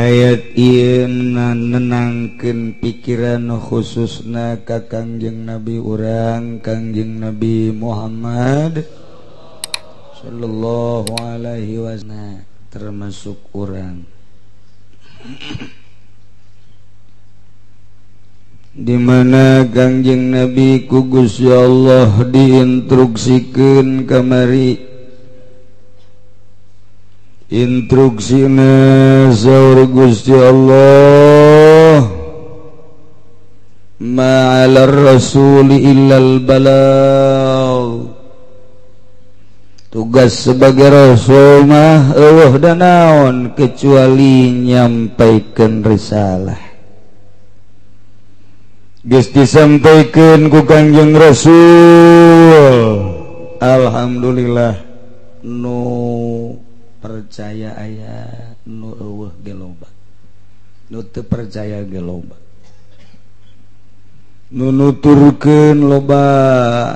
Ayat ieu nenangkeun pikiran khususna ka Kangjeng Nabi urang Kangjeng Nabi Muhammad sallallahu alaihi wasallam termasuk urang di mana Kangjeng Nabi ku Gusti Allah diinstruksikeun kamari instruksina saur Gusti Allah ma'alar rasuli illal balagh tugas sebagai rasul mah eueuh da naon kecuali nyampaikeun risalah geus disampaikeun ku Kangjeng Rasul alhamdulillah nu percaya aya nu eueuh ge loba nu teu percaya ge loba nu nuturkeun loba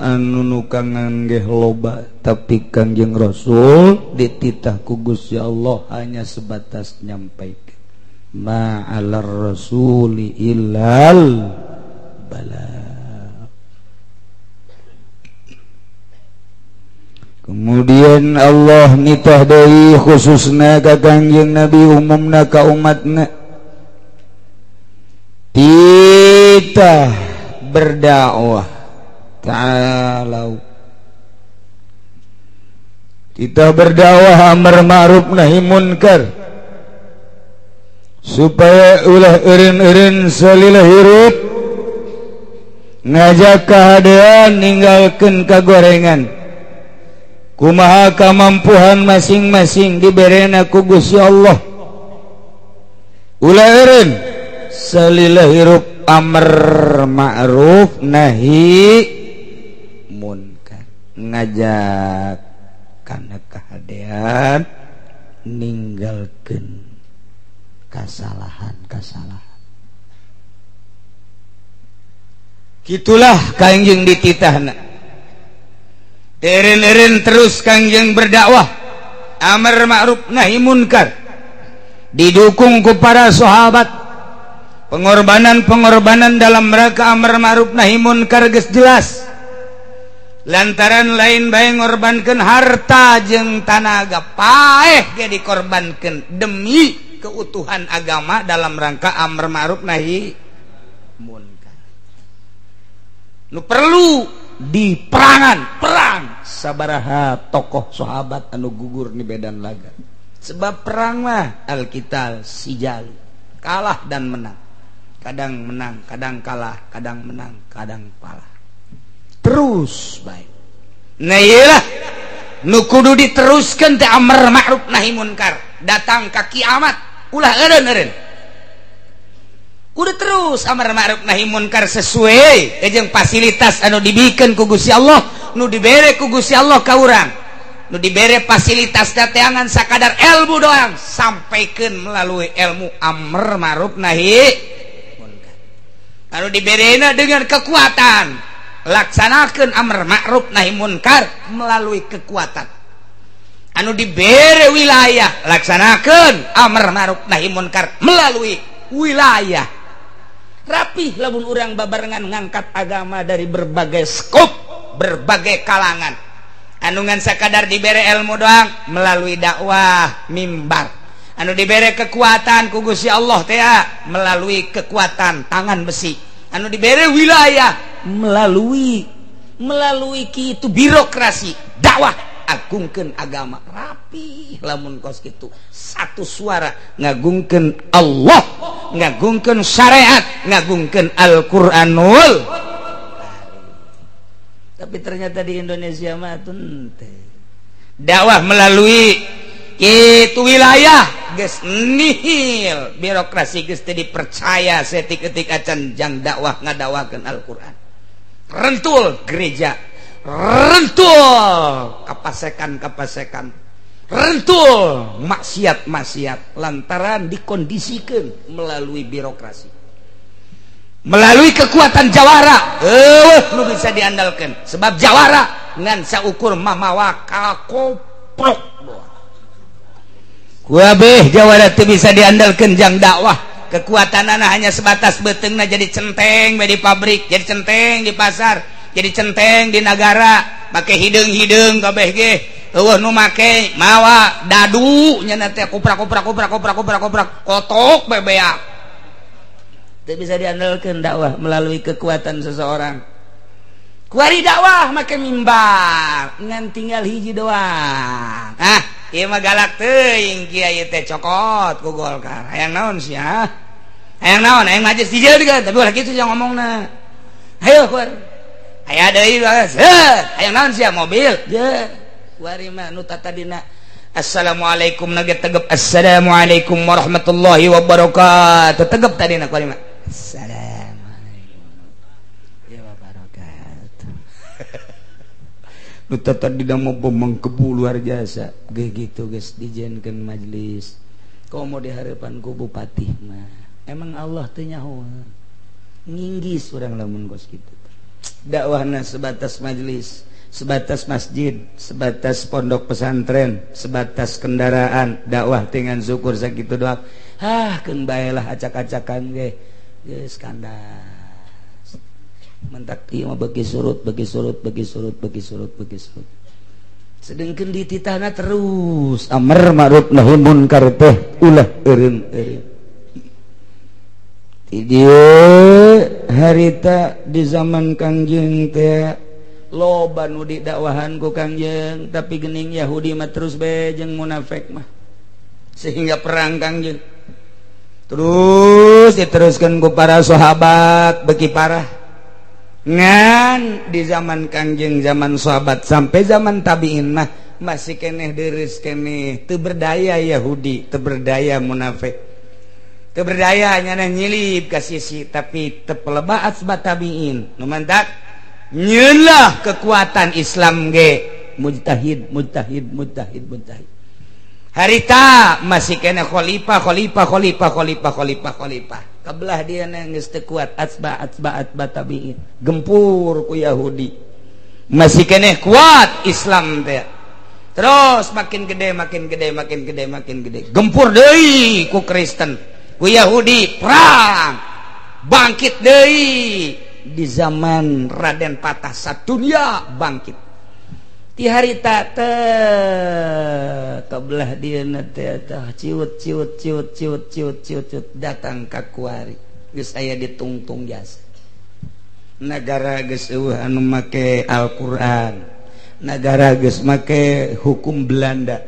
anu nukangan ge loba tapi Kangjeng Rasul dititah ku Gusti Allah hanya sebatas nyampaikeun ma'alar rasuli illal bala. Kemudian Allah nitah deui khususna ka Kangjeng Nabi umumna ka umatna titah berdakwah ta'alau titah berdakwah amar ma'ruf nahi munkar supaya ulah eureun-eureun salila hirup ngajak kahadean ninggalkeun kagorengan kumaha kamampuhan masing-masing diberena ku Gusti Allah ulah eureun salila hirup amar ma'ruf nahi munkar ngajak kana kahadean ninggalkeun kasalahan-kasalahan kitulah Kangjeng dititahna eureun-eureun terus Kangjeng berdakwah amar ma'ruf nahi munkar didukung ku para sahabat pengorbanan-pengorbanan dalam rangka amar ma'ruf nahi munkar geus jelas lantaran lain bae ngorbankeun harta jeung tanaga paeh ge dikorbankeun demi keutuhan agama dalam rangka amar ma'ruf nahi munkar nu perlu di perangan perang sabaraha tokoh sahabat anu gugur di medan laga sebab perang mah alkital sijal kalah dan menang kadang menang kadang kalah kadang menang kadang kalah terus baik nah iyalah nu kudu diteruskeun teh amar ma'ruf nahi munkar datang ka kiamat ulah eureun-eureun kudu terus amar ma'ruf nahi munkar sesuai jeung fasilitas anu dibikeun ku Gusti Allah nu dibere ku Gusti Allah ka urang nu dibere fasilitas dateangan sakadar ilmu doang sampaikeun melalui ilmu amar ma'ruf nahi munkar anu diberena dengan kekuatan laksanakeun amar ma'ruf nahi munkar melalui kekuatan anu dibere wilayah laksanakeun amar ma'ruf nahi munkar melalui wilayah rapih lamun urang babarengan ngangkat agama dari berbagai skop berbagai kalangan anu ngan sakadar dibere ilmu doang melalui dakwah mimbar anu dibere kekuatan ku Gusti Allah teh melalui kekuatan tangan besi anu dibere wilayah melalui melalui kitu birokrasi dakwah agungkeun agama rapi lamun kos kitu satu suara ngagungkeun Allah ngagungkeun syariat ngagungkeun Al-Qur'anul. Tapi ternyata di Indonesia mah teu dakwah melalui kitu wilayah geus nihil birokrasi geus teu dipercaya setik-etik acan jang dakwah ngadakwahkeun Al-Qur'an rentul gereja rentul kapasekan-kapasekan rentul maksiat-maksiat lantaran dikondisikan melalui birokrasi melalui kekuatan jawara lu bisa diandalkan sebab jawara ngan saukur mamawa kakoprok Kuabeh jawara teu bisa diandalkeun jang dakwah. Kekuatanana hanya sebatas beuteungna jadi centeng di pabrik, jadi centeng di pasar, jadi centeng di negara, make hideung-hideung kabeh ge. Eueuh nu make mawa dadu nya teh kuprak kuprak kuprak kuprak kuprak kuprak kotok bebeak. Teu bisa diandalkeun dakwah melalui kekuatan seseorang. Kuari dakwah make mimbar ngan tinggal hiji doang. Ah, ieu mah galak teuing kiai teh cokot ku Golkar. Hayang naon sia? Hayang naon? Hayang majelis dijieun tapi ulah kitu sia ngomongna. Hayo kuar. Aya deui hayang naon sia mobil? Je. Kuari mah nu tatadina assalamualaikum nage tegep assalamualaikum warahmatullahi wabarakatuh. Tegep tadina kuari mah. Assalamualaikum wabarakatuh. Nu tadina mau mengkebu luar biasa. Ge gitu geus dijenkeun majelis. Komo di harapan ku bupati mah. Emang Allah teu nyaho. Nginggis urang lamun kos kitu. Dakwahna sebatas majelis, sebatas masjid, sebatas pondok pesantren, sebatas kendaraan, dakwah dengan syukur sakitu doang. Hah, keun bae lah acak-acakan ge. Geus kandas. Mentak ieu mah bagi surut, bagi surut, bagi surut, bagi surut, bagi surut. Sedengkeun dititahna terus amar ma'ruf nahi munkar teh ulah eureun-eureun. Dieu harita di zaman Kangjeng teh loba nu didakwahan ku Kangjeng, tapi gening Yahudi mah terus bae jeung munafik mah. Sehingga perang Kangjeng. Terus diteruskan ku para sahabat beki parah. Ngan di zaman Kangjeng, zaman sahabat sampai zaman tabiin mah masih keneh deres keneh, teu berdaya Yahudi, teu berdaya munafik. Teu berdaya nyana nyilip ka sisi tapi teu peleba asbat tabiin. Nu mantak nyeunlah kekuatan Islam ge mujtahid mujtahid mujtahid mujtahid. Harita masih keneh khalifah khalifah khalifah khalifah khalifah khalifah. Kabelah dia geus teu kuat asba asba asba tabiin. Gempur ku Yahudi. Masih keneh kuat Islam teh. Terus makin gede makin gede makin gede makin gede. Gempur deui ku Kristen, ku Yahudi perang. Bangkit deui di zaman Raden Patah satunya bangkit. Ti harita teh kabelah dieuna teh ciut ciut ciut ciut ciut ciut ciut datang ka kuari geus aya ditungtung jasa. Nagara geus eueuh anu make Al-Qur'an, nagara geus make hukum Belanda,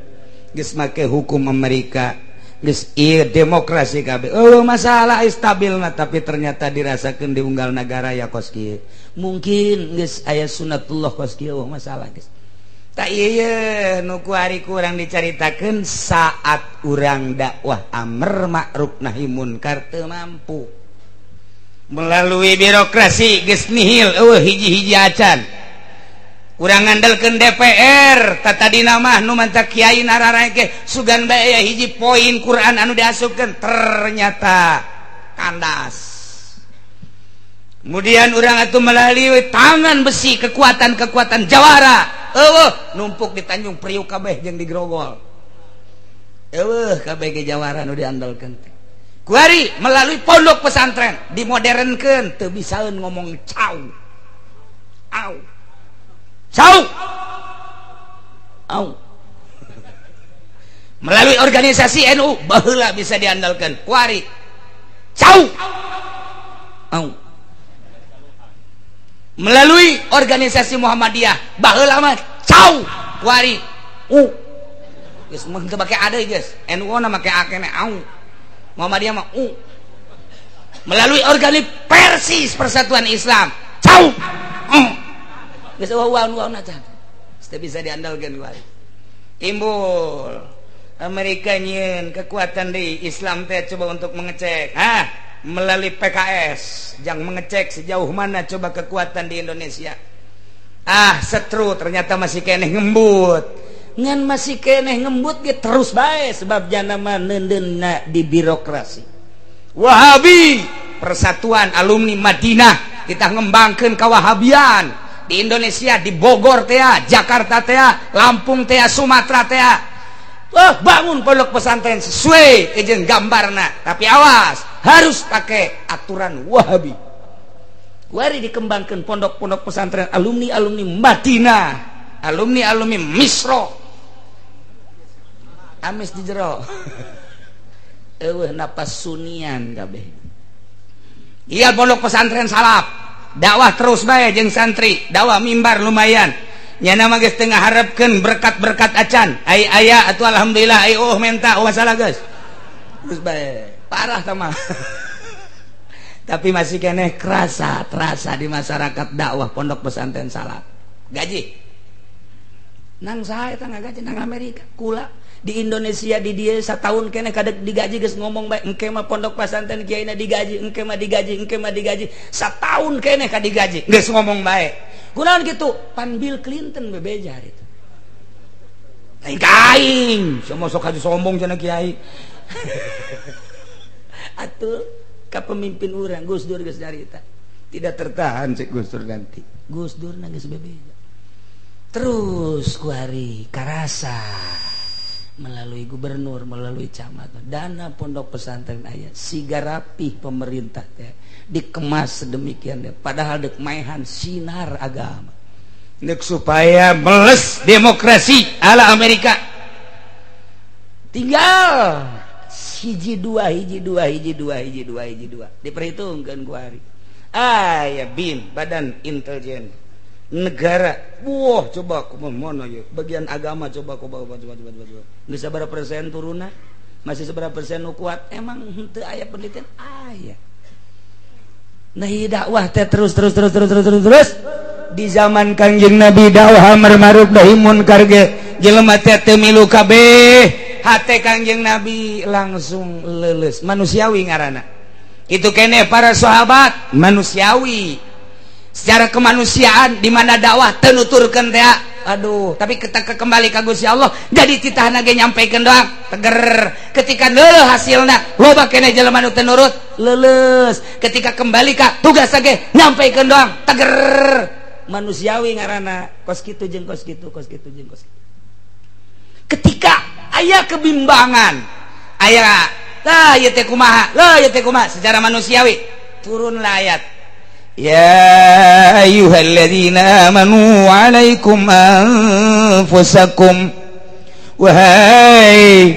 geus make hukum Amerika, geus ieu demokrasi kabeh. Eueuh masalah stabilna tapi ternyata dirasakeun di unggal nagara ya kos kieu. Mungkin geus aya sunatullah kos kieu eueuh masalah geus. Tak iya nu kuari kurang dicaritakeun saat urang dakwah amar ma'ruf nahi munkar teu mampu melalui birokrasi geus nihil eueuh hiji-hiji acan. Urang ngandalkeun DPR tatadina mah nu mantak kiai nararae sugan bae aya hiji poin Quran anu diasupkeun ternyata kandas. Kemudian urang atuh melalui tangan besi kekuatan-kekuatan jawara. Eueuh numpuk di Tanjung Priuk kabeh jeung di Grogol. Eueuh kabeh ge jawara nu diandalkeun teh. Kuari melalui pondok pesantren dimodernkeun teu bisaeun ngomong cau. Au. Cau. Au. Melalui organisasi NU baheula bisa diandalkeun. Kuari. Cau. Au. Melalui organisasi Muhammadiyah baheula mah cau kuari u geus mun teu make a deui geus NU na make a keneh au Muhammadiyah mah u. Melalui organisasi Persis Persatuan Islam cau u geus eueuh-eueuh acan teu bisa diandalkeun kuari. Timbul Amerika nyieun kekuatan deui Islam teh coba untuk mengecek hah melalui PKS yang mengecek sejauh mana coba kekuatan di Indonesia. Ah setru ternyata masih keneh ngembut. Ngan masih keneh ngembut ge terus bae sebab jana mah neundeunna di birokrasi. Wahabi Persatuan Alumni Madinah kita ngembangkeun kawahabian di Indonesia, di Bogor teh, Jakarta teh, Lampung teh, Sumatera teh. Wah, bangun pondok pesantren sesuai jeung gambarna, tapi awas harus pakai aturan Wahabi. Kuari dikembangkan pondok-pondok pesantren alumni-alumni Madinah, alumni-alumni Misro, amis di jero. Eueuh napas sunian kabeh. Iya pondok pesantren salaf, dakwah terus bae jeung santri, dakwah mimbar lumayan. Nyana mah geus teu ngaharepkeun berkat-berkat acan. Ai aya atuh alhamdulillah, ai oh menta oh masalah geus. Terus bae, parah tah mah. Tapi masih keneh kerasa, terasa di masyarakat dakwah pondok pesantren salaf. Gaji. Nang saha eta ngagaji nang Amerika, kula di Indonesia di dieu satahun keneh kadek digaji geus ngomong bae engke mah pondok pesantren kiaina digaji, engke mah digaji, engke mah digaji. Satahun keneh ka digaji geus ngomong bae. Kunaon kitu? Pan Bill Clinton bebeja itu. Lain ka aing, semua sok haji sombong cenah kiai. Atuh ka pemimpin urang Gus Dur geus nyarita. Tidak tertahan cek Gus Dur nanti. Gus Dur geus bebeja. Terus kuari karasa melalui gubernur, melalui camat, dana pondok pesantren aya siga rapih pemerintah teh dikemas sedemikian deh, padahal dek maehan sinar agama dek supaya meles demokrasi ala Amerika. Tinggal hiji dua hiji dua hiji dua hiji dua hiji dua diperhitungkan ku hari aya BIN, Badan Intelijen Negara. Wah, coba aku mono ya bagian agama, coba aku coba coba coba coba geus sabaraha persen turunna, masih seberapa persen nu kuat, emang henteu aya penelitian aya. Nah, dakwah teh terus terus terus terus terus terus terus di zaman Kangjeng Nabi dakwah amar ma'ruf nahi munkar ge jelema teh teu milu kabeh, hate Kangjeng Nabi langsung leuleus, manusiawi ngaranna. Itu keneh para sahabat manusiawi. Secara kemanusiaan di mana dakwah teu nuturkeun teh, aduh, tapi kita kembali ka Gusti Allah, jadi titahna ge nyampekeun doang, teger. Ketika leuleus hasilna, loba keneh jelema nu teu nurut, leuleus. Ketika kembali ka tugas ge nyampekeun doang, teger. Manusiawi ngaranna, kos kitu jeung kos kitu, kos kitu jeung kos kitu. Ketika aya kebimbangan, aya lah ieu teh kumaha, lah ieu teh kumaha, secara manusiawi turunlah ayat. Ya ayyuhalladzina amanu alaikum anfusakum. Wahai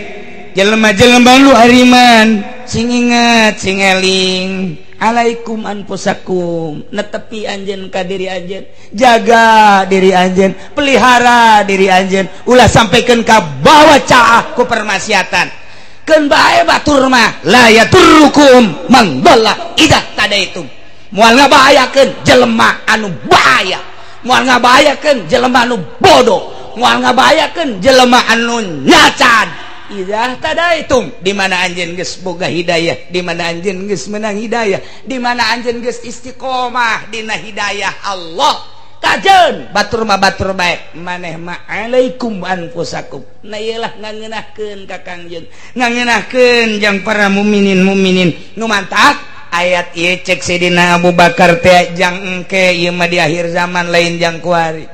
jelema-jelema lu ariman, sing ingat, sing eling, alaikum anfusakum, netepi anjeun ka diri anjeun, jaga diri anjeun, pelihara diri anjeun, ulah sampaikan ka bawa caah ku permaksiatan. Keun bae batur mah la yaturrukum man dhalla idza tadaitum. Moal ngabahayakeun jelema anu bahaya, moal ngabahayakeun jelema anu bodoh, moal ngabahayakeun jelema anu nyacan. Idza tadaitum, di mana anjeun geus boga hidayah, di mana anjeun geus menang hidayah, di mana anjeun geus istiqomah dina hidayah Allah. Kajeun batur mah batur bae, maneh mah alaikum anfusakum. Nah ieu lah ngangeunahkeun ka Kangjeng, ngangeunahkeun jang para mukminin mukminin nu mantak. Ayat ieu cek Sidina Abu Bakar teh jang engke ieu mah di akhir zaman lain jang kuari.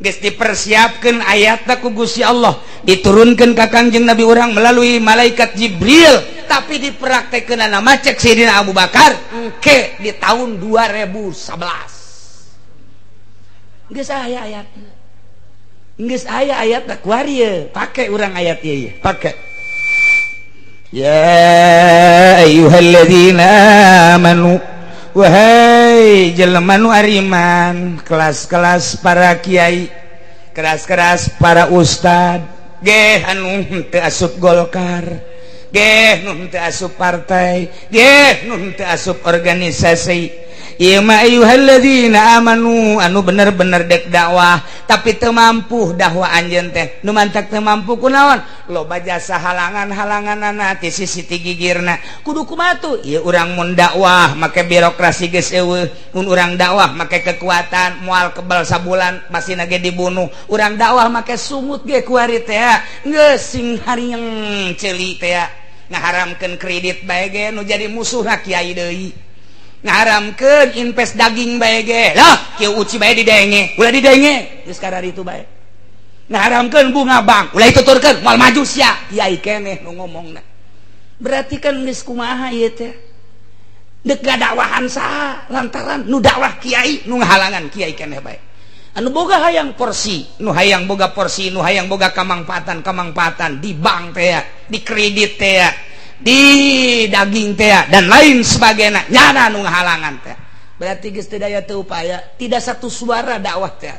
Geus dipersiapkeun ayatna ku Gusti Allah, diturunkeun ka Kangjeng Nabi urang melalui malaikat Jibril, tapi dipraktekkeunana mah cek Sidina Abu Bakar engke di tahun 2011. Geus aya ayatna. Geus aya ayatna kuari ye, pake urang ayat ieu ye, pake. Ya ayyuhalladzina amanu, wahai jelema nu ariman, kelas-kelas para kiai, keras-keras para ustad, geh anu teu asup Golkar, geh nu teu asup partai, geh nu teu asup organisasi. Ieu mah ayyuhalladzina amanu anu bener-bener dek dakwah tapi teu mampu dakwah anjeun teh, nu mantak teu mampu kunaon, loba jasa halangan-halanganana ti sisi ti gigirna. Kudu kumaha tuh ieu urang mun dakwah make birokrasi geus eueuh, mun urang dakwah make kekuatan moal kebal sabulan masih ge dibunuh, urang dakwah make sungut ge kuari teh geus sing harieng ceuli teh ngaharamkeun kredit bae ge nu jadi musuhna kiai deui, ngaharamkeun invest daging bae ge lah kieu uci bae didenge, ulah didenge geus kararitu bae. Ngaharamkeun bunga bank, ulah dituturkeun moal maju sia. Kiai keneh nu ngomongna. Berarti kan geus kumaha ieu teh? Deuk ngadakwahan saha lantaran nu dakwah kiai nu ngahalangan kiai keneh bae. Anu boga hayang porsi, nu hayang boga porsi, nu hayang boga kamangpaatan di bank teh, di kredit teh, di daging teh dan lain sebagainya, nyana nu ngahalangan teh. Berarti geus teu daya teu upaya, tidak satu suara dakwah teh.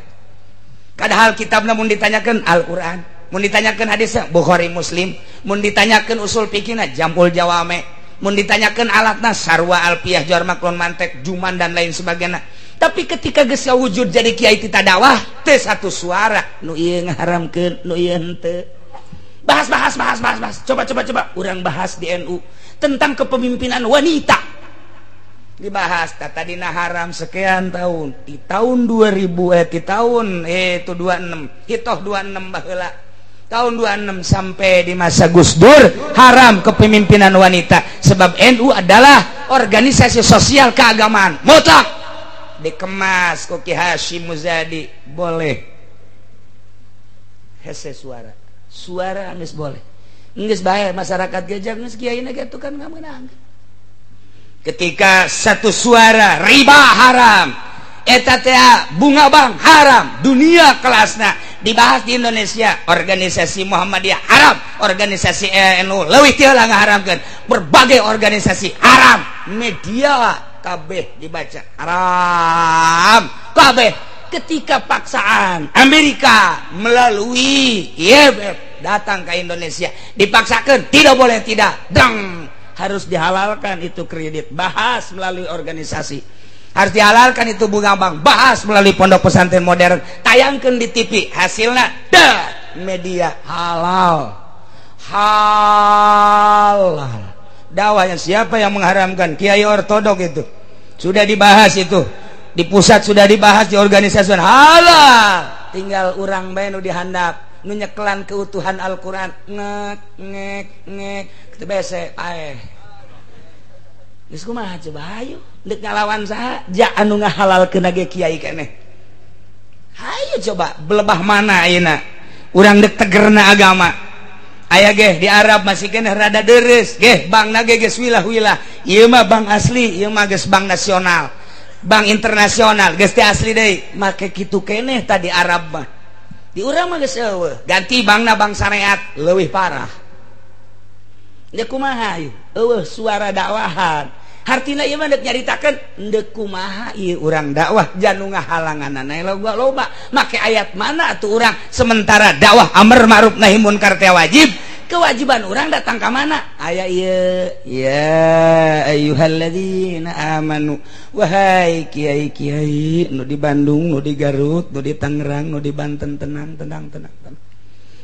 Padahal kitabna mun ditanyakeun Al-Qur'an, mun ditanyakeun hadisna Bukhari Muslim, mun ditanyakeun usul fikihna Jamul Jawame, mun ditanyakeun alatna Sarwa Alfiyah Jawar Maklon Mantek Juman dan lain sebagainya. Tapi ketika geus wujud jadi kiai tita dakwah teu satu suara, nu ieu ngaharamkeun, nu ieu henteu. Bahas bahas bahas bahas bahas. Coba coba coba urang bahas di NU tentang kepemimpinan wanita. Dibahas tadina haram sekian tahun di tahun 2000 di tahun itu 26 hitoh 26 baheula tahun 26 sampai di masa Gus Dur haram kepemimpinan wanita sebab NU adalah organisasi sosial keagamaan mutlak dikemas ku Ki Hasyim Muzadi boleh hese suara suara geus boleh geus bae masyarakat gejang geus kiaina kitu kan ngamenang. Ketika satu suara riba haram, eta teh bunga bank haram, dunia kelasna dibahas di Indonesia, organisasi Muhammadiyah haram, organisasi NU leuwih ti heula ngaharamkeun, berbagai organisasi haram, media kabeh dibaca haram, kabeh. Ketika paksaan Amerika melalui IMF datang ke Indonesia, dipaksakan tidak boleh tidak, dang harus dihalalkan itu kredit, bahas melalui organisasi, harus dihalalkan itu bunga bank, bahas melalui pondok pesantren modern, tayangkan di TV, hasilnya dah media halal halal. Dakwahnya siapa yang mengharamkan? Kiai ortodok itu sudah dibahas, itu di pusat sudah dibahas, di organisasi halal, tinggal urang bae nu dihandap nu nyekelan keutuhan Al-Qur'an ngek ngek ngek kitu bese paeh. Geus kumaha coba hayu deuk ngalawan saha ja anu ngahalalkeun ge kiai keneh. Hayu coba belebah mana ayeuna urang deuk tegerna agama. Aya geh di Arab masih keneh rada deres geh bankna ge geus wilah-wilah. Ieu mah bank asli, ieu mah geus bank nasional, bank internasional geus teh asli deui. Make kitu keneh tadi Arab mah. Di urang mah geus eueuh, ganti bankna bank syariat leuwih parah. Deuk kumaha ieu? Eueuh suara dakwahan. Hartina ieu mah deuk nyaritakeun deuk kumaha ieu urang dakwah janu ngahalanganana loba. Make ayat mana atuh urang sementara dakwah amar ma'ruf nahi munkar teh wajib. Kewajiban urang datang ka mana? Aya ieu, ya ayyuhalladzina amanu, wahai kiai-kiai nu di Bandung, nu di Garut, nu di Tangerang, nu di Banten, tenang tenang tenang tenang.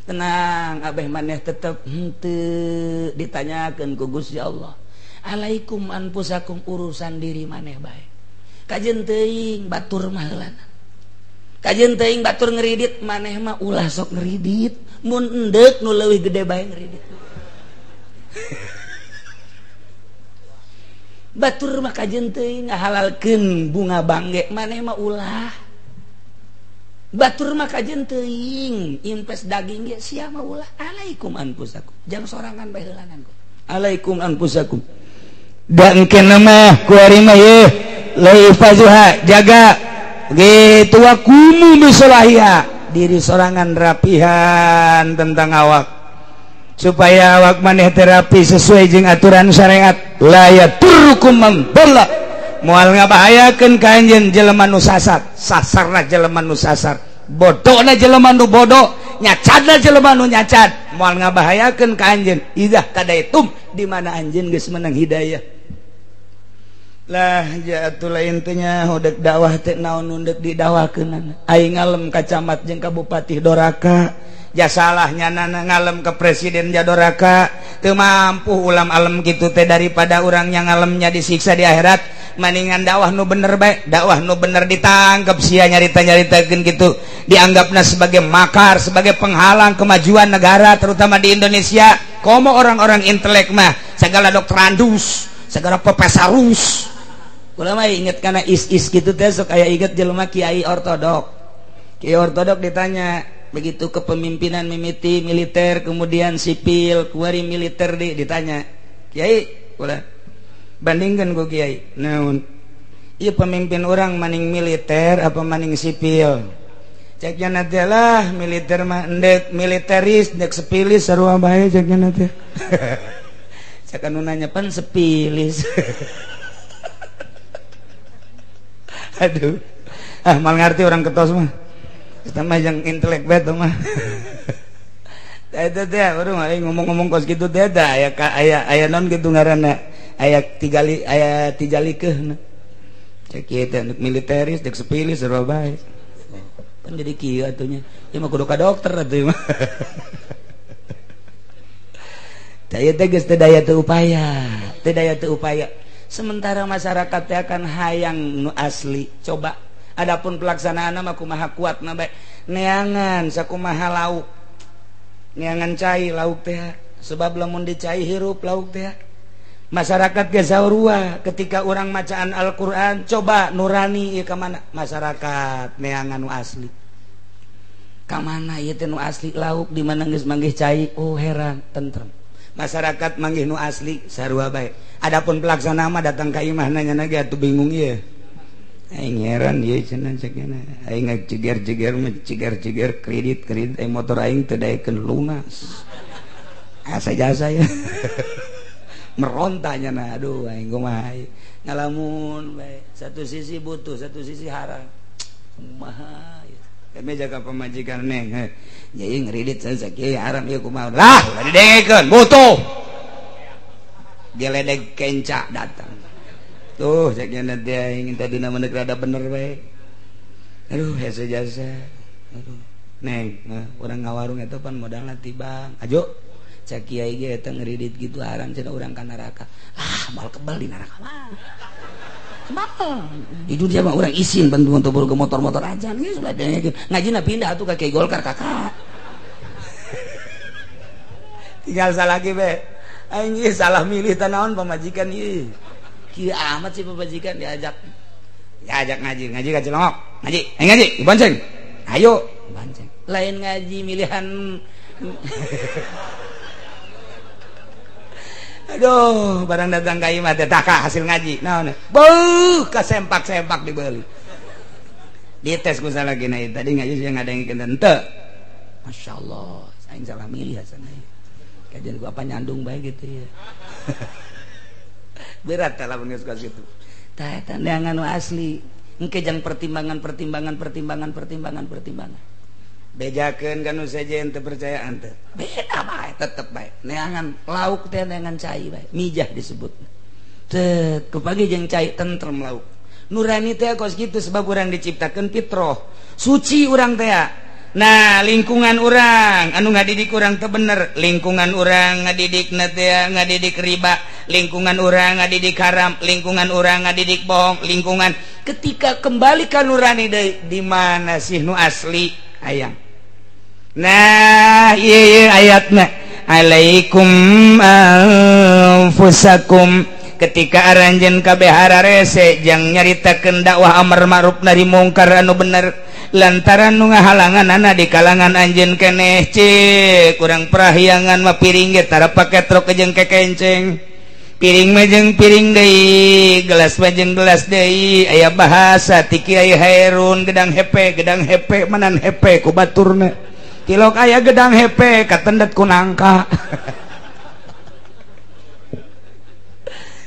Tenang, abeh maneh tetep henteu ditanyakeun ku Gusti Allah. Alaikum anfusakum, urusan diri maneh bae. Kajeun teuing batur mah heulana. Kajeun teuing batur ngeridit, maneh mah ulah sok ngeridit. Mun endeuk nu leuwih gede bae ngeridit. Batur mah kajeun teuing ngahalalkeun bunga bangge, maneh mah ulah. Batur mah kajeun teuing invest daging ge sia mah ulah. Alaikum anfusakum, jang sorangan bae heulanan ku. Alaikum anfusakum. Da engkeuna mah kuari mah ye laifazuha, jaga gitu wakumu bisolahiha, diri sorangan rapihan tentang awak supaya awak maneh terapi sesuai jeung aturan syariat. La yaturrukum man dhalla, moal ngabahayakeun ka anjeun jelema nu sasar, sasarna jelema nu sasar, bodona jelema nu bodoh, nyacadna jelema nu nyacad, moal ngabahayakeun ka anjeun idzah tadaitum, di mana anjeun geus menang hidayah. Lah jatulah intinya hodek dakwah teh naon nu deuk didakwakeunana. Aing ngalem ka camat jeung ka bupati doraka, ja salah nyanana ngalem ke presiden ja doraka, teu mampu ulam alem kitu teh daripada urang yang ngalemnya disiksa di akhirat. Maningan dakwah nu bener bae, dakwah nu bener ditangkep sia nyarita-nyaritakeun kitu, dianggapna sebagai makar, sebagai penghalang kemajuan negara terutama di Indonesia. Komo orang-orang intelek mah segala doktorandus, segala profesorus. Kula mah inget kana is-is gitu teh sok aya inget jelema kiai ortodok. Kiai ortodok ditanya, Begitu kepemimpinan mimiti militer kemudian sipil, kuari militer di ditanya, "Kiai, ulah bandingkan ku kiai." Naon? Ieu pemimpin orang maning militer apa maning sipil? Ceknya nanti lah militer mah endek militeris endek sepilis sarua bae ceknya nanti. Cek anu nanya pan sepilis. Aduh. Ah mal ngerti orang ketos mah. Kita mah yang intelek bet mah. Eta teh urang ngomong-ngomong kos kitu teh da aya aya aya naon kitu ngaranna? Aya tigali aya tijalikeun. Cek ieu teh militeris dek sepilis sarua bae. Pan jadi kieu atuh nya. Ieu mah kudu ka dokter atuh mah. Tah ieu teh geus teu daya teu upaya, teu daya teu upaya. Sementara masyarakat teh akan hayang nu asli. Coba adapun pelaksanaan mah kumaha kuatna bae. Neangan sakumaha lauk. Neangan cai lauk teh sebab lamun dicai hirup lauk teh. Masyarakat ge saurua ketika orang macaan Al-Qur'an coba nurani ieu ka mana masyarakat neangan nu asli. Ka mana ieu teh nu asli lauk di mana geus manggih cai, oh heran tentrem. Masyarakat manggih nu asli sarua bae. Adapun pelaksana mah datang ka imah nanya ge atuh bingung ieu. Aing heran ieu cenah cek nya. Aing ngajeger-jeger mah jeger-jeger kredit-kredit aing motor aing teu daekeun lunas. Asa jasa ya. Merontanya nah aduh aing kumaha ngalamun bae. Satu sisi butuh, satu sisi haram. Kumaha ya. Kami jaga pemajikan neng. Jadi ngeridit sakieu haram ieu kumaha. Lah, ulah didengekeun, butuh. Geledek kenca datang. Tuh cek nya teh aing tadi na menek rada bener bae. Aduh hese jasa. Aduh neng, urang ngawarung eta pan modalna tibang. Ajo cek kiai ge eta ngeridit gitu haram cenah urang ka neraka. Ah, moal kebal di neraka mah. Kebal. Di dunia mah urang isin bantuan teu ke motor-motor aja geus ulah dengekeun. Ngajina pindah atuh ka Kiai Golkar kakak. Tinggal salah lagi be. Aing ieu salah milih tanaon pamajikan ieu. Kieu amat sih pamajikan diajak. Diajak ngaji, ngaji ka Cilongok. Ngaji, ayo ngaji, dibonceng. Ayo, bonceng. Lain ngaji milihan. Aduh, barang datang ka imah teh taka hasil ngaji. Naon? Beuh, kasempak-sempak dibeli. Dites ku salah gina tadi ngaji sih ngadengkeun henteu. Masyaallah, aing salah milih hasan ieu. Kajian gua apa nyandung bae gitu ya. Berat lah lamun geus kitu. Tah eta neangan nu asli. Engke jang pertimbangan pertimbangan pertimbangan pertimbangan pertimbangan. Bejakeun ka nu sejen teu percayaan teh. Beda bae tetep bae. Neangan lauk teh neangan cai bae. Mijah disebutna. Teu kepagi jeung cai tentrem lauk. Nurani teh kos kitu sebab urang diciptakeun fitrah. Suci urang teh. Nah, lingkungan urang anu ngadidik urang teu bener, lingkungan urang ngadidikna teh ngadidik riba, lingkungan urang ngadidik haram, lingkungan urang ngadidik bohong, lingkungan ketika kembali ka nurani deui di mana sih nu asli hayang. Nah, ieu ayatna alaikum anfusakum ketika aranjeun kabeh hararese jang nyaritakeun dakwah amar ma'ruf nahi mungkar anu bener lantaran nu ngahalanganana di kalangan anjeun keneh cik kurang prahyangan mah piring ge tara pake truk jeung kekenceng piring mah jeung piring deui gelas mah jeung gelas deui aya bahasa ti Kiai Hairun gedang hepe manan hepe ku baturna tilok aya gedang hepe katendet ku nangka.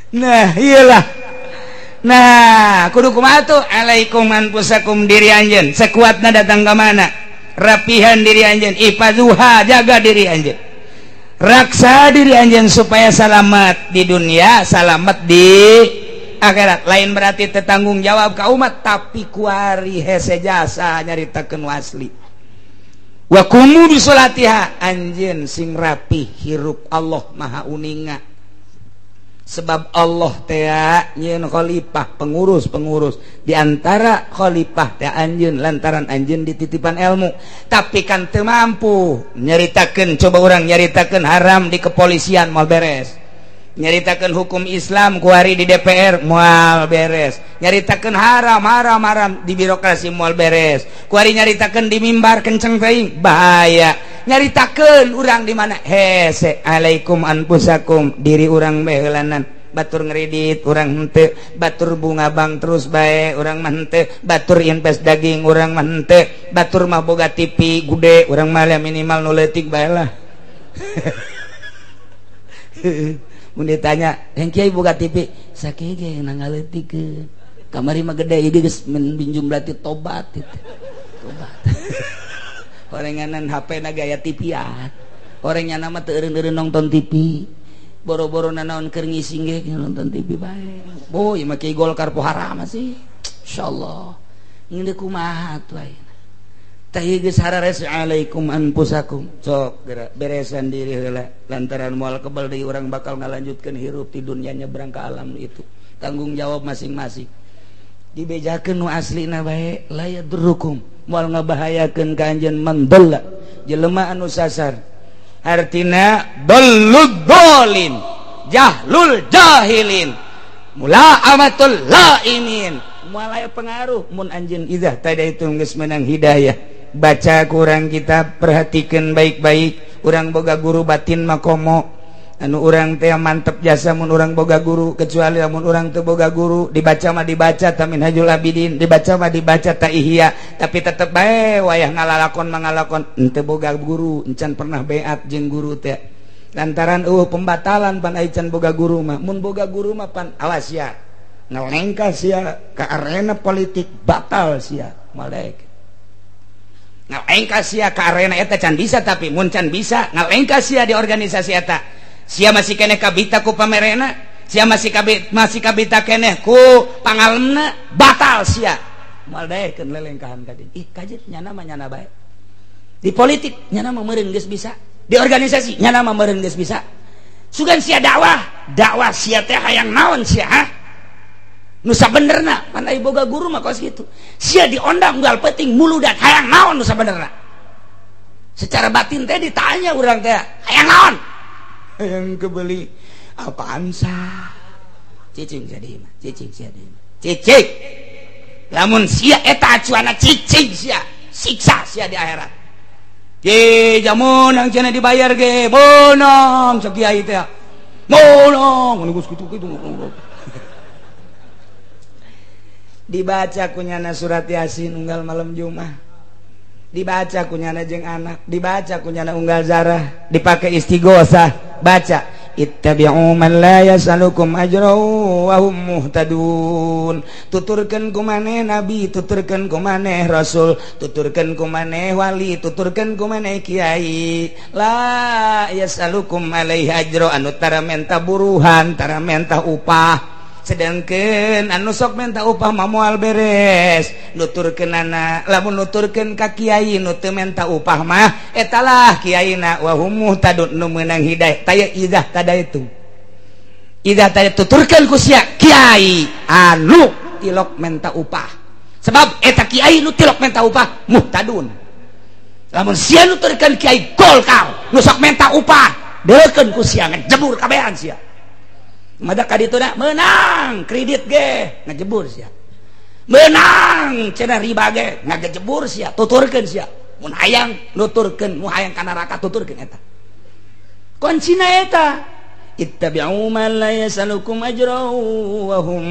Nah iyalah. Nah kudu kumaha tuh alaikum anfusakum diri anjeun sekuatna datang ka mana rapihan diri anjeun ifazuha jaga diri anjeun raksa diri anjeun supaya selamat di dunia selamat di akhirat. Lain berarti tetanggung jawab ka umat tapi kuari hese jasa nyaritakeun asli. Wa qumu bi sholatiha anjeun sing rapi hirup Allah maha uninga sebab Allah teh nyeun khalifah pengurus-pengurus di antara khalifah teh anjeun lantaran anjeun dititipan ilmu tapi kan teu mampu nyaritakeun coba urang nyaritakeun haram di kepolisian moal beres Nyaritakeun hukum Islam kuari di DPR moal beres. Nyaritakeun haram haram haram di birokrasi moal beres. Kuari nyaritakeun di mimbar kenceng teuing bahaya. Nyaritakeun urang di mana hese alaikum anfusakum diri urang bae heulanan. Batur ngredit urang henteu, batur bunga bank terus bae urang mah henteu, batur invest daging urang mah henteu, batur mah boga TV gede urang mah minimal nu leutik bae lah. Mun ditanya, "Yang kiai boga TV?" Sakieu ge nangaleutikeun. Kamari mah gede ieu geus minjum berarti tobat itu. Tobat. Orenganan HP na gaya TV-an. Orangnya nama teu eureun-eureun nonton TV. Boro-boro nanaon keur ngising ge nonton TV bae. Boy, mah kiai Golkar poharam sih. Insyaallah. Ngeundeuk kumaha atuh ayeuna. Tah ieu geus harares alaikum anfusakum. Sok geura beresan diri heula lantaran moal kebal deui urang bakal ngalanjutkeun hirup di dunia nyebrang ka alam itu. Tanggung jawab masing-masing. Dibejakeun nu aslina bae la yadurrukum moal ngabahayakeun ka anjeun man dalla jelema anu sasar. Artina dallud dolin jahlul jahilin mulaamatul laimin moal aya pengaruh mun anjeun idzah tadaitum geus menang hidayah. Baca kurang kita perhatikan baik-baik. Urang boga guru batin mah komo anu urang teh mantep jasa mun urang boga guru, kecuali lamun urang teu boga guru dibaca mah dibaca ta Minhajul Abidin, dibaca mah dibaca ta Ihya, tapi tetep bae wayah ngalalakon mangalakon henteu boga guru, encan pernah beat jeung guru teh lantaran eueuh pembatalan pan ai can boga guru mah. Mun boga guru mah pan awas sia ngalengkah sia ka arena politik batal sia malek. Ngalengkah sia ka arena eta can bisa, tapi mun can bisa ngalengkah sia di organisasi eta sia masih keneh kabita ku pamerena, sia masih kabita keneh ku pangalemna, batal sia moal daekeun lelengkahan tadi. Ih kajet nyana mah nyana bae di politik nyana mah meureun geus bisa, di organisasi nyana mah meureun geus bisa. Sugan sia dakwah, dakwah sia teh hayang naon sia ha? Nu sabenerna pan ai boga guru mah kos kitu. Sia diondang unggal penting muludan hayang naon nu sabenerna. Secara batin teh ditanya urang teh hayang naon? Hayang kebeli apaan sah? Cicing sia di imah, cicing sia di imah. Cicing. Lamun sia eta acuana cicing sia, siksa sia di akhirat. Ye jamun yang cenah dibayar ge, bonong cek kiai teh. Bonong, geus kitu-kitu. Dibaca kunyana surat Yasin unggal malam Jumat, dibaca kunyana jeung anak, dibaca kunyana unggal zarah, dipakai istighosah, baca ittabi'u man la yasalukum ajra wa hum muhtadun. Tuturkeun ku maneh nabi, tuturkeun ku maneh rasul, tuturkeun ku maneh wali, tuturkeun ku maneh kiai. La yasalukum alaihi ajra, anu tara menta buruhan, tara menta upah. Sedangkan anu sok menta upah mah moal beres. Nuturkeunana lamun nuturkeun ka kiai nu teu menta upah mah etalah kiaina wa hum muhtadun nu meunang hidayah. Taya idzah tadaitu. Idzah tadaitu tuturkeun ku sia kiai anu tilok menta upah. Sebab eta kiai nu tilok menta upah muhtadun. Lamun sia nuturkeun kiai Golkar nu sok menta upah, deukeun ku sia ngejebur kabehan sia. Mada ka ditu da menang kredit ge ngejebur sia, menang cenah riba ge ngagejebur sia, tuturkeun sia. Mun hayang nuturkeun, mun hayang ka neraka tuturkeun eta. Kuncina eta ittabi'u man la yasalukum ajra wa hum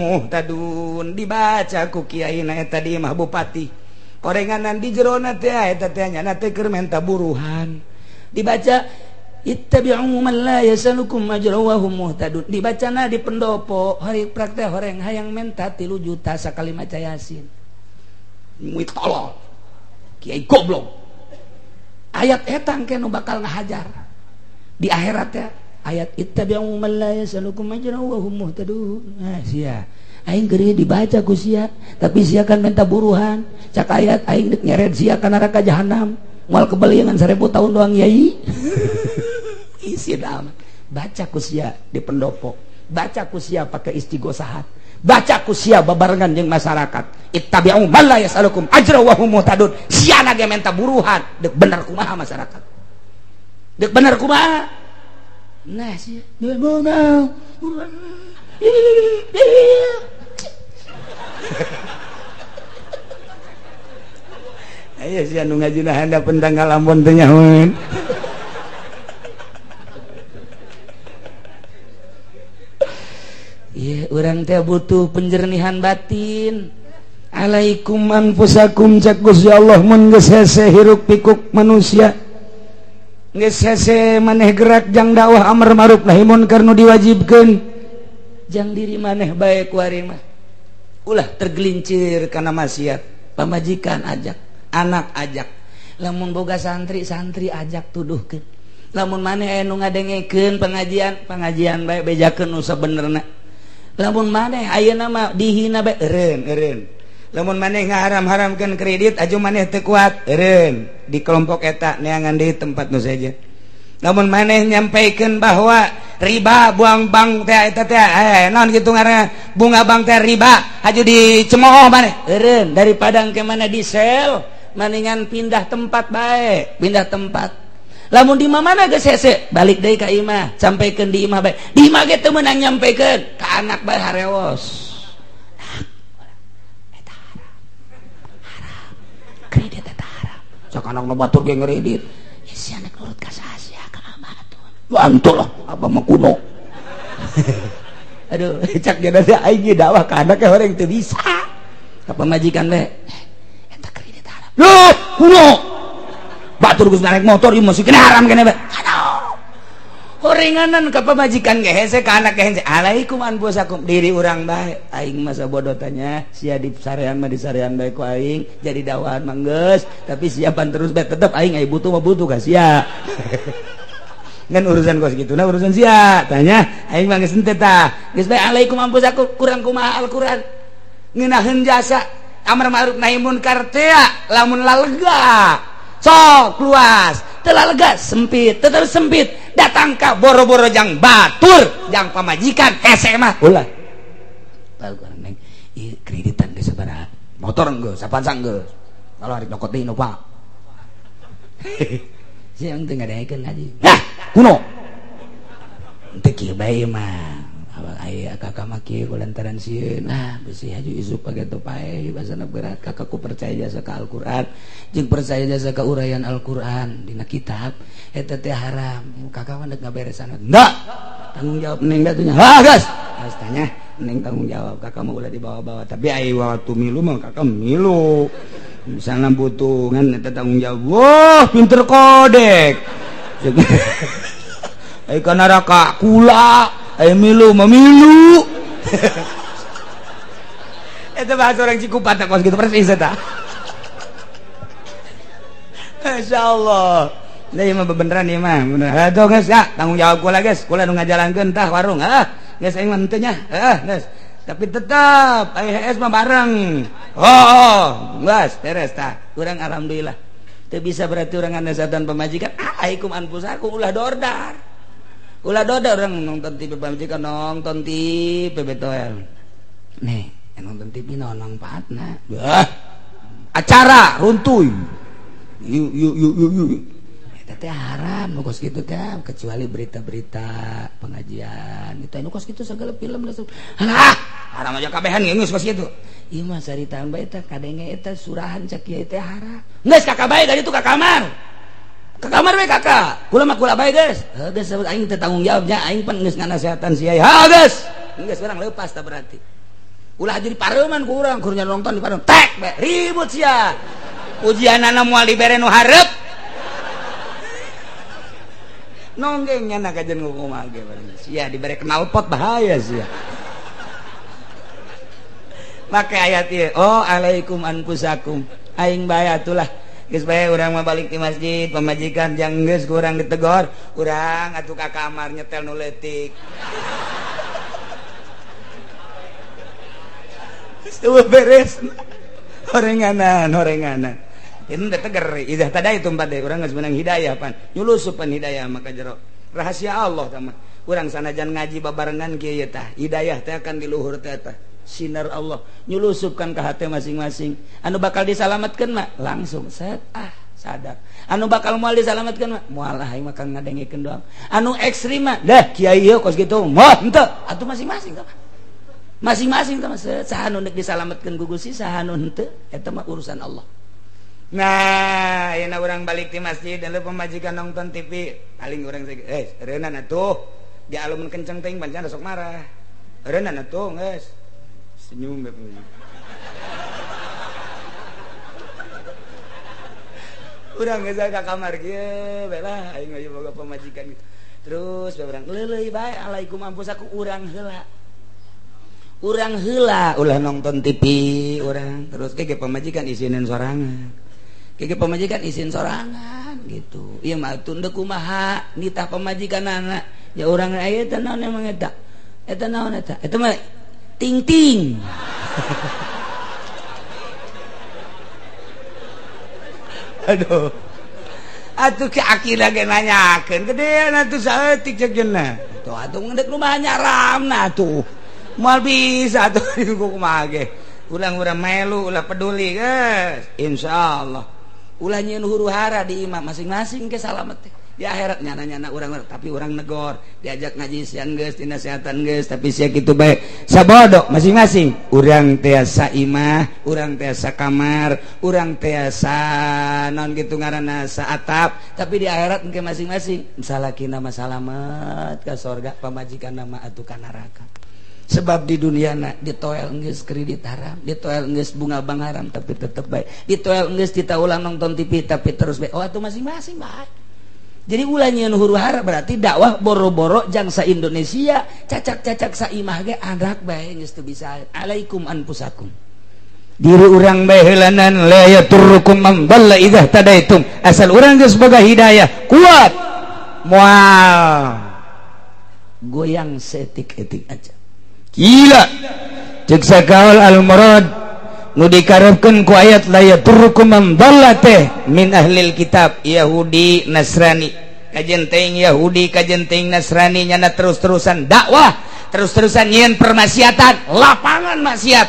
muhtadun. Dibaca ku kiai na eta di imah bupati. Korenganan di jerona teh eta teh nyana teh keur menta buruhan. Dibaca ittabi'u man la yasalukum ajra wa hum muhtadun. Dibacana di pendopo hari praktek horeng hayang menta 3 juta sakali maca Yasin. Muit tolol. Kiai goblok. Ayat eta engke nu bakal ngahajar di akhirat ya. Ayat ittabi'u man la yasalukum ajra wa hum muhtadun. Nah, sia aing geureuh dibaca ku sia, tapi sia kan menta buruhan. Cak ayat aing deuk nyeret sia ka neraka jahanam. Moal kebeliangan 1000 tahun doang yai. Isi amat. Baca ku sia di pendopo, baca ku sia pakai istighosahat, baca ku sia babarengan jeung masyarakat. Ittabi'u man la yasalukum ajra wa hum muhtadun. Sia na ge menta buruhan, deuk bener kumaha masyarakat, deuk bener kumaha. Nah sih mau. Aya sia nu ngajina handapeun tanggal Ambon teh nyahoeun. Ieu urang teh butuh penjernihan batin. Alaikum anfusakum cak Gusti Allah mun geus hese hiruk pikuk manusia. Geus hese maneh gerak jang dakwah amar ma'ruf nahi munkar nu diwajibkeun. Jang diri maneh bae ku ari mah. Ulah tergelincir kana maksiat. Pamajikan ajak, anak ajak, lamun boga santri santri ajak tuduhkeun, lamun maneh aya nu ngadengekeun pengajian pengajian bae bejakeun nu sabenerna, lamun maneh ayeuna mah dihina bae eureun eureun, lamun maneh ngaharam-haramkeun kredit aju maneh teu kuat eureun di kelompok eta neangan deui tempat nu sejen, lamun maneh nyampaikeun bahwa riba buang bank teh eta teh naon kitu ngaranna bunga bank teh riba aju dicemooh maneh eureun daripada engke mana di sel mendingan pindah tempat bae, pindah tempat. Lamun di mana geus hese, balik deui ka imah, sampaikeun di imah bae. Di imah ge teu meunang nyampaikeun ka anak bae harewos. Eta haram. Haram. Kredit eta haram. Sok anak nu batur ge ngredit. Ya si anak nurut ka saha sia ka abah atuh. Bantu lah, abah mah kuno. Aduh, cak ge teh aing ge dakwah ka anak ge horeng teu bisa. Ka pamajikan bae. Loh, kuno. Batur geus naik motor ieu masih kena haram kene bae. Aduh. Horenganan ka pamajikan ge hese ka anak ge hese. Alaikum anfusakum diri urang bae. Aing mah sabodo tanya, sia di sarean mah di sarean bae ku aing, jadi dakwahan mah geus, tapi siapan terus bae tetep aing ai butuh mah butuh ka sia. Ngan urusan kos kitu na urusan sia. Tanya, aing mah geus henteu tah. Geus bae alaikum anfusakum kurang kumaha Al-Qur'an. Ngeunaheun jasa amar ma'ruf nahi munkar teh lamun lalega sok luas teu lega sempit tetep sempit datang ka boro-boro jang batur jang pamajikan hese mah ulah bagus neng ieu kreditan geus sabaraha motor geus sapansa geus kalau hari nyokot deui nu pak sia teu ngadengekeun ngaji nah kuno teu kieu bae mah aya kakak mah kieu lantaran sieun ah besi haju isuk pake pae basana berat kakakku percaya jasa ka Al-Qur'an jeung percaya jasa ka uraian Al-Qur'an dina kitab eta teh haram kakak mah deuk ngaberesan enggak tanggung jawab neng da nya ha geus geus tanya neng tanggung jawab kakak mah ulah dibawa-bawa tapi ai waktu milu mah kakak milu misalna butuh ngan eta tanggung jawab wah pinter kodek ai ka neraka kula ayo milu memilu itu bahasa orang Cikupa tak kos gitu persis eta. Masya Allah. Nah ieu mah bebeneran ieu mah. Bener. Aduh geus ya, tanggung jawab kula geus. Kula nu ngajalankeun tah warung. Hah, geus aing mah henteu nya. Heuh, geus. Tapi tetep aing HS mah bareng. Oh, geus beres tah. Urang alhamdulillah. Teu bisa berarti urang nganasatan pamajikan. Alaikum anfusakum ulah dordar. Ulah doda orang nonton TV pamajikan nonton TV betoel. Nih, nonton TV naon manfaatna? Bah. Acara runtuy. Yuk yuk yuk yuk yuk. Eta teh haram nu kos kitu teh kecuali berita-berita pengajian. Itu anu kos kitu segala film langsung. Halah, haram aja kabehan geus kos kitu. Ieu mah saritaan bae teh kadenge eta surahan cak kieu teh haram. Geus kakak bae ka ditu ka kamar. Ke kamar we kakak, kula mah kula bae geus. Heuh geus aing teu tanggung jawabnya, aing pan geus nganasehatan sia. Ha geus. Geus urang leupas tah berarti. Ulah jadi pareuman ku urang, kur nonton di pareuman. Tek bae ribut sia. Ujianana moal dibere nu hareup. Nonggeng nya kajen kumaha ge sia dibere knalpot bahaya sia. Make ayat ieu, oh alaikum anfusakum. Aing bae atulah. Geus bae urang mah balik di masjid, pamajikan jang geus kurang ditegor, urang atuh ka kamar nyetel nu leutik. Geus beres. Horenganan, horenganan. Ini udah teger, idah tadi itu empat deh, urang geus menang hidayah pan. Nyulusupan hidayah maka jero. Rahasia Allah tah mah. Urang sanajan ngaji babarengan kieu tah, hidayah teh akan di luhur teh tah. Sinar Allah nyelusupkan ke hati masing-masing. Anu bakal disalamatkan mah langsung set ah Sadar. Anu bakal moal disalametkeun mah moal aing mah kang ngadengekeun doang. Anu ekstrim mah dah kiai ieu kos kitu moal henteu. Atuh masing-masing tah. Masing-masing tah saha nu deuk disalametkeun ku Gusti saha nu henteu eta mah urusan Allah. Nah, ayeuna urang balik ti masjid dan pemajikan nonton TV, paling urang reunan atuh. Di alumun kenceng teuing bancan sok marah. Reunan atuh geus. Senyum bae pemajikan. Urang geus ka kamar kieu bae lah aing mah boga pamajikan gitu. Terus bae urang leuleuy bae alaikum mampus aku urang heula. Urang heula ulah nonton TV urang terus ge pamajikan isinin sorangan. Ge pamajikan isin sorangan gitu. Ieu mah atuh deuk kumaha nitah pamajikanana. Ya urang aya teh naon emang eta? Eta naon eta? Eta mah ting-ting. Aduh. Atuh ke akila ge nanyakeun gedean atuh saeutik ceuk jeuna. Tuh atuh ngeudek rumah nyaramna atuh. Moal bisa atuh kumaha ge. Urang-urang melu ulah peduli geus. Insyaallah. Ulah nyieun huru-hara di imah masing-masing ke salamet teh. Di akhirat nyana-nyana urang tapi urang negor, diajak ngaji siang geus, dinasehatan geus, tapi sia kitu bae. Sabodok masing-masing. Urang tiasa imah, urang tiasa kamar, urang tiasa naon kitu ngaranna saatap, tapi di akhirat engke masing-masing salakina mah salamet ka sorga, pamajikanna mah atuh ka neraka. Sebab di dunia na ditoel geus kredit haram, ditoel geus bunga bank haram tapi tetep bae. Ditoel geus kita ulang nonton TV tapi terus bae. Oh atuh masing-masing bae. Jadi ulah nyieun huru-hara berarti dakwah boro-boro jangsa Indonesia cacak-cacak saimah ge anak bae geus teu bisa. Alaikum anfusakum. Diri urang bae heulanan la yaturrukum man dalla idza tadaitum. Asal urang geus boga hidayah kuat moal goyang seetik-etik aja. Gila. Ceuk sakaol al murad nu dikarepkeun ku ayat la yaturrukum man dalla teh min ahlil kitab Yahudi Nasrani. Kajen teuing Yahudi kajen teuing Nasrani nyana terus-terusan dakwah, terus-terusan nyieun permaksiatan, lapangan maksiat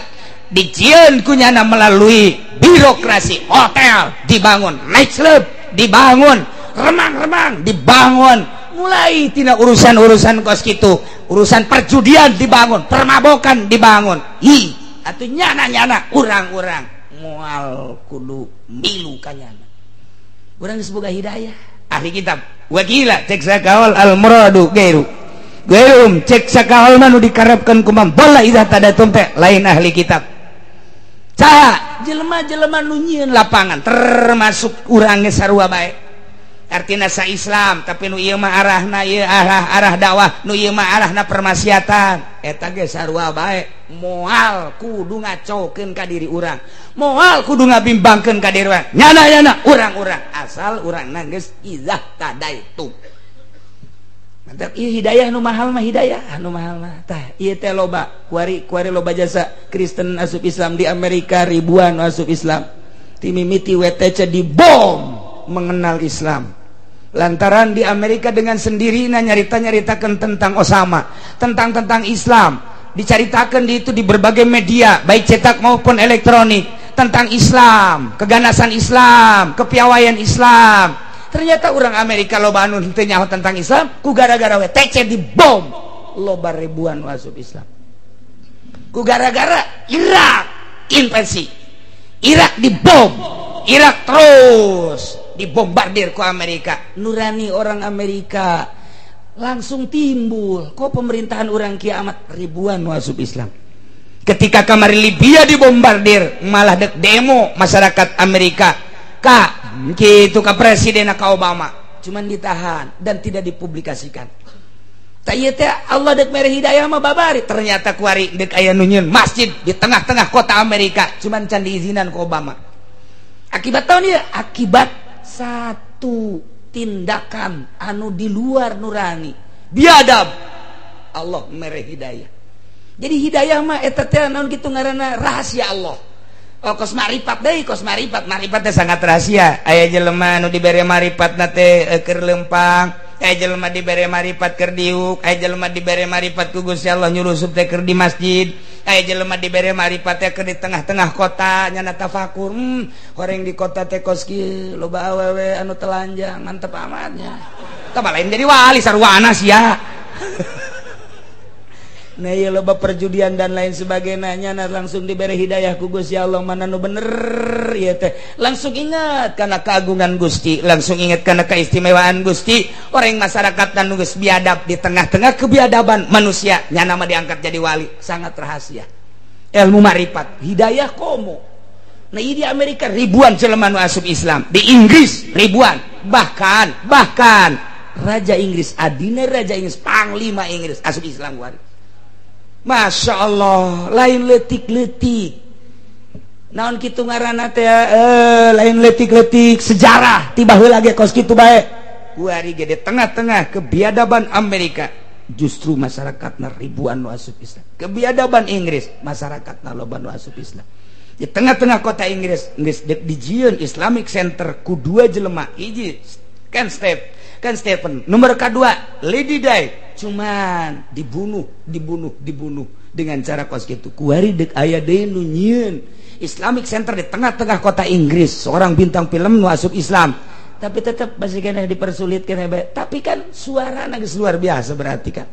dijieun ku nyana melalui birokrasi, hotel dibangun, nightclub dibangun, remang-remang dibangun, mulai tina urusan-urusan kos kitu, urusan perjudian dibangun, permabokan dibangun. Hi, atuh nyana-nyana urang-urang moal kudu milu ka nyana. Urang geus boga hidayah. Ahli kitab wakila cek sakaol al muradu gairu. Gairum cek sakaol mah nu dikarepkeun ku man bala idza tadatum teh lain ahli kitab. Saha jelema-jelema nu nyieun lapangan termasuk urang ge sarua bae. Artina sa Islam tapi nu ieu mah arahna ieu arah dakwah, nu ieu mah arahna permaksiatan. Eta ge sarua bae moal kudu ngacokeun ka diri urang, moal kudu ngabimbangkeun ka diri urang. Nyana-nyana urang-urang asal urangna geus idzah tadaitu. Mantap ieu hidayah nu mahal mah, hidayah nu mahal mah. Tah ieu teh loba kuari-kuari loba jasa Kristen asup Islam di Amerika ribuan asup Islam. Ti mimiti WTC dibom mengenal Islam. Lantaran di Amerika dengan sendirinya nyarita-nyaritakan tentang Osama, tentang Islam, dicaritakan di itu di berbagai media, baik cetak maupun elektronik, tentang Islam, keganasan Islam, kepiawaian Islam. Ternyata orang Amerika loba anu henteu nyaho tentang Islam, ku gara-gara WTC dibom, loba ribuan masuk Islam. Ku gara-gara Irak invasi, Irak dibom, Irak terus dibombardir ku Amerika. Nurani orang Amerika langsung timbul kok pemerintahan orang kiamat ribuan masuk Islam. Ketika kamari Libya dibombardir malah dek demo masyarakat Amerika ka gitu ka presiden ka Obama, cuman ditahan dan tidak dipublikasikan. Ta ieu teh Allah dek mere hidayah mah babari. Ternyata kuari dek aya nu nyieun masjid di tengah-tengah kota Amerika cuman can diizinan ku Obama. Akibat tahun ieu akibat satu tindakan anu di luar nurani biadab Allah mere hidayah. Jadi hidayah mah eta teh naon kitu ngaranna rahasia Allah. Oh kos maripat deui, kos maripat, maripat teh sangat rahasia. Aya jelema anu dibere maripatna teh keur lempang, aya jelema dibere maripat keur diuk, aya jelema dibere maripat ku Gusti Allah nyurusup teh keur di masjid, Aya jelema dibere marifat teh di tengah-tengah kota nyana tafakur, horeng di kota teh kos kieu loba awewe anu telanjang mantep amatnya. Tah lain jadi wali sarwana sia. Nah ieu loba perjudian dan lain sebagainya nyana langsung dibere hidayah ku Gusti Allah mana nu bener ieu teh. Langsung ingat kana keagungan Gusti, langsung ingat kana keistimewaan Gusti. Orang masyarakat dan geus biadab di tengah-tengah kebiadaban manusia nyana mah diangkat jadi wali, sangat rahasia. Ilmu marifat, hidayah komo. Nah di Amerika ribuan jelema nu asup Islam, di Inggris ribuan, bahkan Raja Inggris, adina Raja Inggris, panglima Inggris asup Islam wali. Masya Allah, lain letik-letik. Naon kitu ngaranna teh lain letik-letik sejarah tiba heula ge kos kitu bae. Kuari ge di tengah-tengah kebiadaban Amerika justru masyarakatna ribuan nu asup Islam. Kebiadaban Inggris masyarakatna loba nu asup Islam. Di tengah-tengah kota Inggris geus dijieun Islamic Center ku dua jelema, hiji Ken Stephen, nomor kedua Lady Di, cuman dibunuh dengan cara kos kitu. Kuari deuk aya deui nu nyieun Islamic Center di tengah-tengah kota Inggris, seorang bintang film nu asup Islam, tapi tetap masih kena dipersulit kena bae. Tapi kan suarana geus luar biasa berarti kan.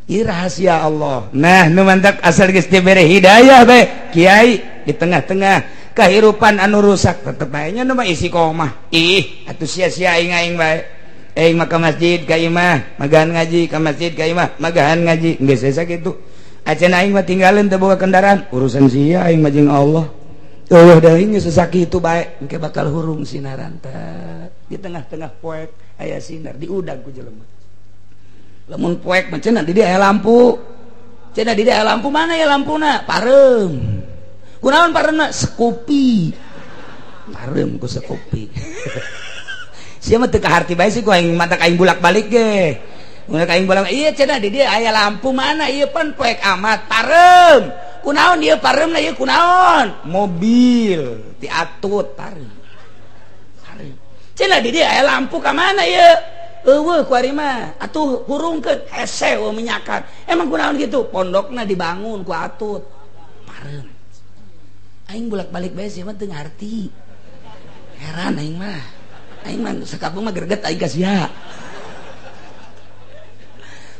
Ieu rahasia Allah. Nah, nu mantak asal geus dibere hidayah bae, kiai di tengah-tengah kehidupan anu rusak tetep bae nya nu mah isi komah. Ih, atuh sia-sia aing bae. Aing mah ka masjid ka imah, magahan ngaji, ka masjid ka imah, magahan ngaji. Geus asa kitu. Acan aing mah tinggalin teu boga kendaraan, urusan sia aing mah jeung Allah. Eueuh deui geus sakitu bae, engke bakal hurung sinaran teh. Di tengah-tengah poek aya sinar diudag ku jelema. Lamun poek mah cenah di dieu aya lampu. Cenah di dieu aya lampu, mana ya lampuna? Pareum. Kunaon pareumna? Sekupi. Pareum ku sekupi. Sia mah teu kaharti bae sih ku aing mantak aing bolak-balik ge. Mun aing bolak ieu cenah di dieu aya lampu mana ieu pan poek amat pareum. Kunaon ieu pareumna ieu kunaon? Mobil diatut pareum. Pareum. Cenah di dieu aya lampu ka mana ieu? Eueuh ku ari mah atuh hurungkeun hese eueuh minyakan. Emang kunaon kitu? Pondokna dibangun ku atut. Pareum. Aing bolak-balik bae sia mah teu ngarti. Heran aing mah. Aing mah sakabung mah greget aing ka sia.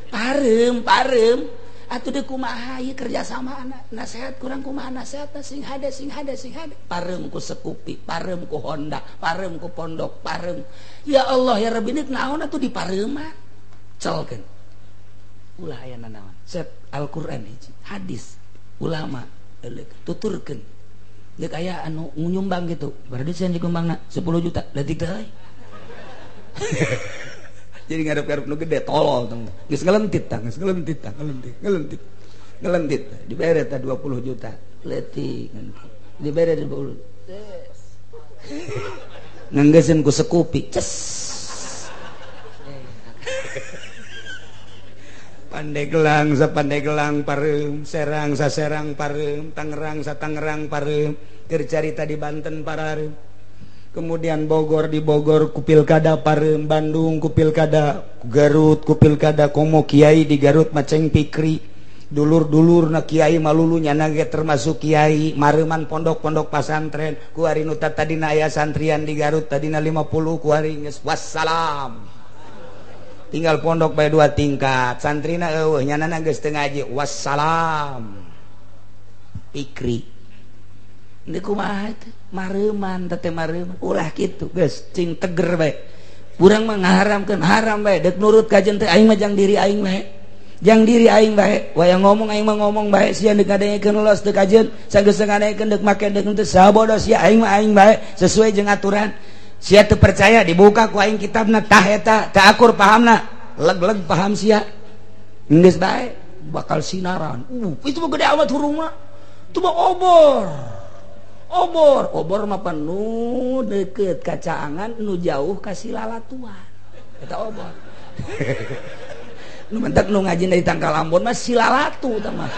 Pareum, pareum. Atuh deui kumaha ieu kerja sama anak nasehat kurang kumaha nasehatna sing hade sing hade sing hade. Pareum ku Sekupi, pareum ku Honda, pareum ku pondok, pareum. Ya Allah ya Rabbi ini naon atuh di pareuman. Celkeun. Ulah aya nanaon. Set Al-Qur'an hiji, hadis, ulama euleuk tuturkeun. Deuk aya anu nyumbang gitu. Berarti sia nyumbangna 10 juta, leutik teh. Jadi ngarep-ngarep nu gede tolol tong. Geus ngelentit tah, geus ngelentit tah, ngelentit, ngelentit. Ngelentit. Dibere tah 20 juta. Leutik dibere 20. Nganggeseun ku Sekupi. Ces. Pandeglang sa Pandeglang pareum, Serang sa Serang pareum, Tangerang sa Tangerang pareum, keur carita di Banten pareum. Kemudian Bogor di Bogor ku pilkada pareum, Bandung ku pilkada, Garut ku pilkada, komo kiai di Garut maceng pikri. Dulur-dulur na kiai malulu nyana ge termasuk kiai, mareuman pondok-pondok pasantren, ku ari nu tadina aya santrian di Garut tadina 50 ku ari geus wassalam. Tinggal pondok bae dua tingkat, santrina eueuh nyanana geus teu ngaji, wassalam. Pikri. Ini kumaha teh? Mareuman teh mareuman. Ulah kitu geus cing teger bae. Urang mah ngaharamkeun haram bae, deuk nurut kajen teh aing mah jang diri aing bae. Jang diri aing bae, wayang ngomong aing mah ngomong bae, sia deuk ngadengekeun los teu kajen, sageus ngadengekeun deuk make deuk teu sabodo sia aing mah aing bae sesuai jeung aturan. Sia teu percaya dibuka ku aing kitabna tah eta teu akur pahamna, leg-leg paham sia. Geus bae bakal sinaran. Itu mah gede amat hurung mah. Itu mah obor. Obor, obor mah penuh deket kacaangan nu jauh ka silalatuan. Eta obor. Nu mentek nu ngaji dari Tangkal Ambon mah silalatu tah mah.